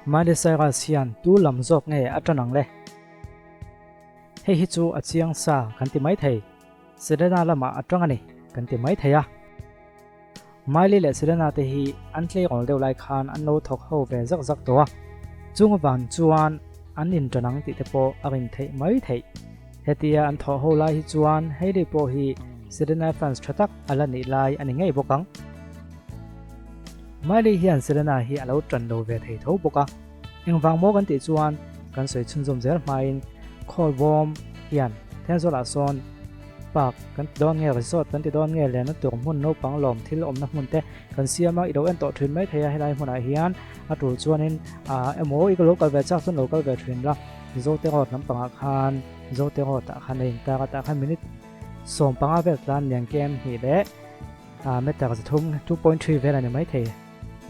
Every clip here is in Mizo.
Miley Cyrus hian tu lam zawk nge a tan ang le? Hei hi chu a chiang sa kan ti mai thei. Selena lamah a tang a ni kan ti mai thei a. Miley leh Selena te hi an tleirawl deuh lai khan an lo thawk ho ve zak zak tawh a, chung avang chuan an intan ang tih te pawh a rin theih mai theih. Hetia an thawh ho lai hi chuan Hailey pawh hi Selena fans tha tak a la nih lai a ni ngei bawk ang. Miley hian Selena hi a lo tan lo ve thei tho bawk a, engvang maw kan tih chuan kan sawi chhunzawm zel hmain Khawlbawm hian Thenzawl-ah sawn Park kan ti dawn nge, resort kan ti dawn nge, lenna tur hmun naupang lawm thil awmna hmun te kan siam a, i lo en tawh thin mai thei a, helai hmunah hian a tul chuanin ah emaw i lo kal ve chak chuan lo kal ve thin la, Zote Road lampangah khan Zote Road ah khan a intar a, tah khan minute 15 vel tlan lian kem hnih leh ah meter 300 2.3 vel a ni mai thei.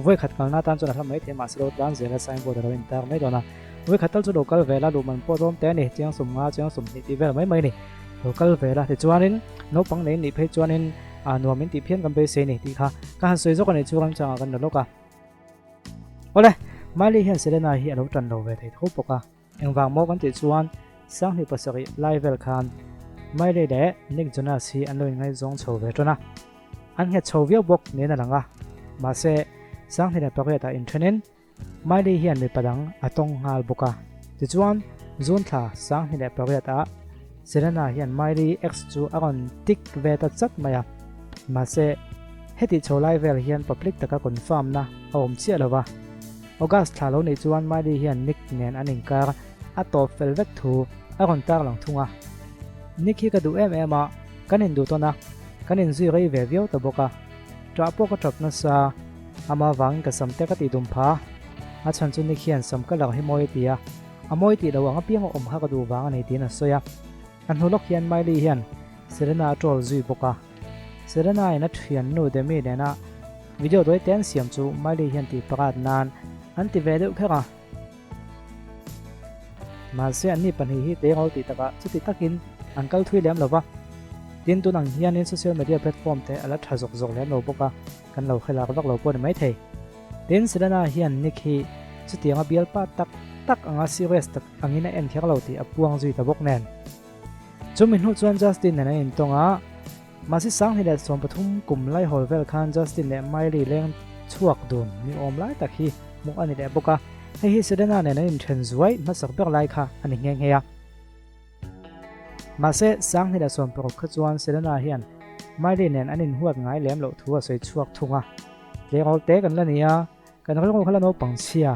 Vawi khat kalna atan chuan a hla mai thei mahse lo tlan zel a signboard a lo intar mai dawn a, vawi khat tal chu lo kal vel a luh man pawh dawm te a ni, chiang 50 chiang 20 tih vel mai mai a ni. Lo kal vel a tichuanin naupang nei nih phei chuanin ah nuam in tih phian kan beisei a ni tih kha ka han sawi zawk a nih chu ramchangah kan la lawk a. Awle, Miley hian Selena hi a lo tan lo ve thei tho bawk a, engvang maw kan tih chuan Sanghnih pasarih lai vel khan Miley leh Nick Jonas hi an lo inngaihzawng chho ve tan a, an nghet chho viau bawk niin a lang a, mahse Sanghnih leh pariatah inthenin Miley hian mipa dang a tawng nghal bawk a, tichuan June thla 2008 ah Selena hian Miley ex chu a rawn tik ve ta chat mai a, mahse heti chho lai vel hian public taka confirm na a awm chiah lo va. August thla lo nih chuan Miley hian Nick nen an inkar a tawp fel vek thu a rawn tarlang thung a. Nick hi ka duh em em a, kan induh tawn a, kan inzui rei ve viau ta bawk a, ṭah pawh ka ṭap nasa. Ama vangin ka sam te ka tih dum pha. A chhan chu Nick hian sam colour hi mawi a ti a, a mawi tih lo ang apiang a awm kha ka duh vang a ni tiin a sawi a. A hnu lawk hian Miley hian Selena a troll zui bawk a. Selena in a thiannu Demi nena video dawi te an siam chu Miley hian tih parat nan an ti ve deuh kher a. Mahse anni pahnih hi tleirawl tih takah chuti takin an kal thui lem lo va. Tin, tun ang hianin social media platform te a la tha zawk zawk lem lo bawk a. Kan lo hre lak vak lo pawh ni maithei. Tin, Selena hian Nick hi chutianga bialpa tak tak anga serious tak angin a en kher lo tih a puang zui ta bawk nen. Chumi hnu chuan Justin nen an intawng a, mahse 2013 kum laihawl vel khan Justin leh Miley leng chhuak dun ni awm lai tak hi hmuh a ni leh bawk a, hei hi Selena nen an inthen zuai hmasak ber lai kha a ni nghe nghe a. Mahse, 2016 kha chuan Selena hian Miley nen an inhuat ngai lem loh thu a sawi chhuak thung a. Tleirawl te kan la ni a, kan rilru kha la naupang chhia.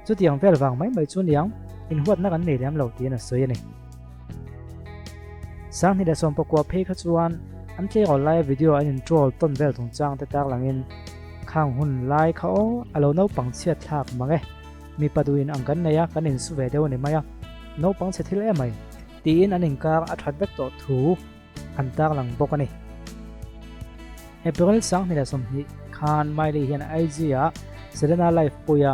Chutiang vel vang mai mai chu niang, inhuatna kan nei lem lo tiin a sawi a ni. 2019 phei kha chuan an tleirawl laia video an in-troll tawn vel chungchang te tarlangin khang hun lai kha aw a lo naupang chhiat thlak mang e. Mipa duhin ang kan nei a, kan insu ve deuh a ni mai a, naupang chhe thil em mai, tiin an inkar a that vek tawh thu an tarlang bawk a ni. April 2020 khan Miley hian IG ah Selena live pui a,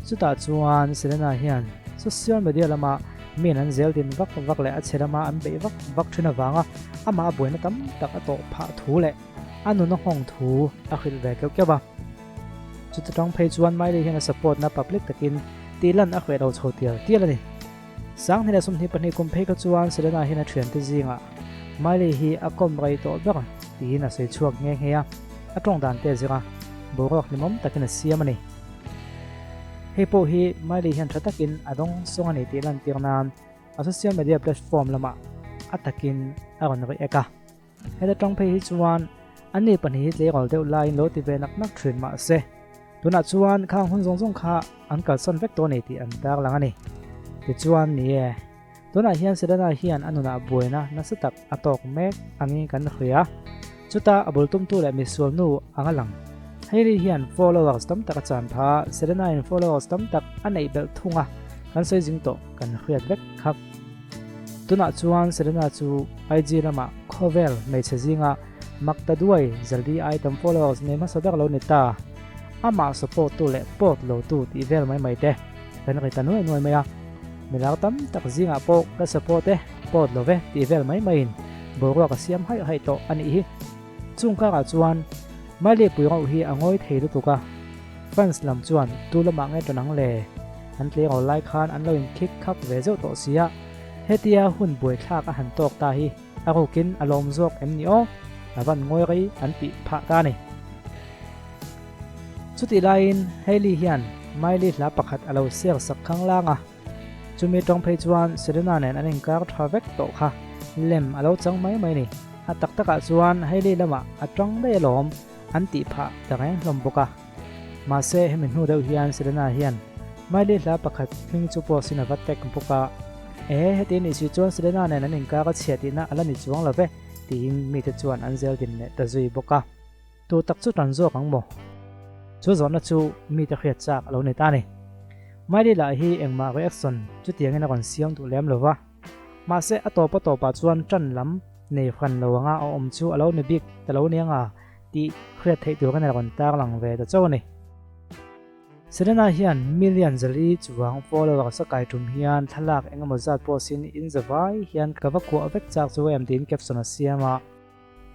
chutah chuan Selena hian social media lama miin an zel din vak vak leh a chhe lama an beih vak vak thin avanga amah a buaina tam tak a tawh phah thu leh a nun a nghawng thu a hrilh ve keuh keuh a. Chuta tang phei chuan Miley hian a support na public takin tih lan a hreh lo chho tial tial a ni. 2022 kum phei kha chuan Selena hian a thiante zingah Miley hi a kawm rei tawh ber tiin a sawi chhuak nghe nghe a, a tawng dan te a zir a, boruak hlimawm takin a siam a ni. Hei pawh hi Miley hian tha takin a dawng sawng a ni tih lantir nan a social media platform lamah a takin a rawn react a. Heta tang phei hi chuan anni pahnih hi tleirawl deuh laiin lo ti ve nak nak thin mah se, tunah chuan khang hun zawng zawng kha an kalsan vek tawh a ni tih an tarlang a ni. Tichuan ni e, tunah hian Selena hian a nunah buaina nasa tak a tawk mek angin kan hria. Chuta a bul tumtu leh misualnu ang a lang. Hailey hian followers tam tak a chan pha a, Selena in followers tam tak a neih belh thung a, kan sawi zing tawh kan hriat vek kha. Tunah chuan Selena chu IG lamah khawvel hmeichhe zinga mak ta duai zali item followers nei hmasa ber lo ni ta. Amah support tu leh pawt lo tu tih vel mai mai te kan ri ta nuai nuai mai a. Milar tam tak zingah pawh ka support e, pawt lo ve tih vel mai maiin boruak a siam haih haih tawh a nih hi. Chung karah chuan Miley pui rauh hi a ngawi thei lutuk a, fans lam chuan tu lamah nge ṭan ang le? An tleirawl lai khan an lo inkhik khak ve zeuh tawh sia, hetia hun buaithlak a han tawk ta hi a rukin a lawm zawk em ni aw? A van ngawi rei an tih phah ta a ni. Chutih laiin Hailey hian Miley hla pakhat a lo share sak khanglang a, chumi tawng phei chuan Selena nen an inkar tha vek tawh kha lem a lo chang mai mai ni. A tak takah chuan Hailey lamah a tang daih alawm an tih phah ta reng hlawm bawk a. Mahse hemi hnu deuh hian Selena hian Miley hla pakhat hming chu post in a va tag bawk a, E heti nih si chuan Selena nen an inkar a chhia tihna a la ni chuang lo ve tiin mite chuan an zel din leh ta zui bawk a. Tu tak chu tan zawk ang maw? Chu zawhna chu mite hriat chak a lo ni ta a ni. Miley lah hi engmah reaction chutiangin a rawn siam duh lem lo va. Mahse a tawp a tawpah chuan tan lam nei hran lo anga a awm chu a lo ni bik ta lo nia nga tih hriat theih turin a rawn tarlang ve ta chauh a ni. Selena hian million zali chuang followers a kai tum hian thlalak engemaw zat pawh sin in zavai hian ka va kuah vek chak chu em tiin caption a siam a.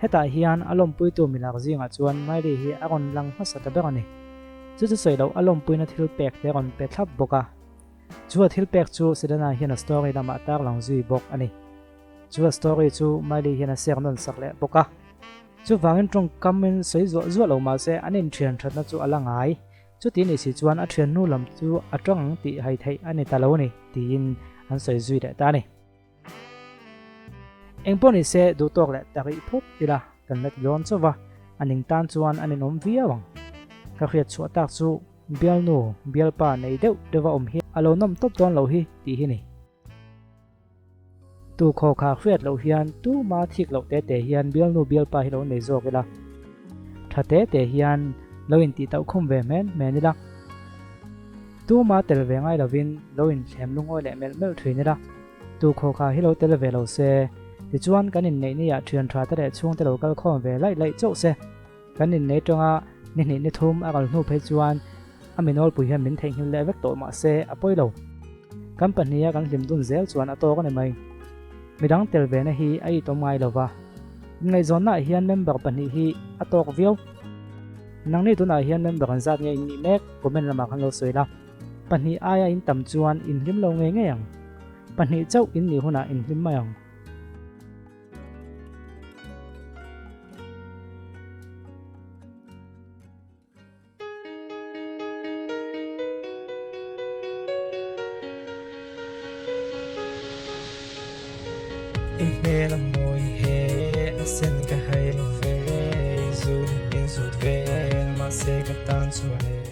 Hetah hian a lawmpuitu milak zingah chuan Miley hi a rawn lang hmasa ta ber a ni. Chu chu sawi loh a lawmpuina thil pek te a rawn pe thlap bawk a. Chu a thil pek chu Selena hian a story lamah a tarlang zui bawk a ni. Chu a story chu Miley hian a share nawn sak leh bawk a. Chuvangin tawngkamin sawi zuah zuah lo mahse an inthian thatna chu a la ngai. Chuti nih si chuan a thiannu lam chu a tawng ang tih hai theih a ni ta lo a ni tiin an sawi zui leh ta a ni. Engpawh ni se duh tawk leh ta rih phawt ila kan la ti dawn chauh va, a ning tan chuan a ninawm viau ang. Ka hriat chhuah tak chu bialnu, bialpa nei deuh deuha awm hi a lo nawm tawp dawn lo hi tih hi ni. Tu khaw kha hriat loh hian tuma thik loh te te hian bialnu bialpa hi lo nei zawk ila, tha te te hian lo intih tauh khum ve hmen hmen ila, tuma tel ve ngai lovin lo inthlem lungawi leh melh melh thin ila, tu khaw kha hi lo tel ve lo se, tichuan kan inneih ni ah thian tha te leh chhungte lo kal khawm ve laih laih chauh se, kan inneih tanga ni hnih ni thum a kal hnu phei chuan a mi nawlpui hian min theihnghilh leh vek tawh mahse a pawi lo. Kan pahniha kan hlim dun zel chuan a tawk a ni mai. Midang tel ve na hi a itawm ngai lo va. Inngaihzawnnaah hian member pahnih hi a tawk viau. Nangni tunah hian member an zat nge in nih mek comment lamah khan lo sawi la. Pahnih aia in tam chuan in hlim lo ngei ngei ang. Pahnih chauh in nih hunah in hlim mai ang. I hmel a mawi he a sen ka hai lo ve, zut in zut vel mahse ka tan chuan e.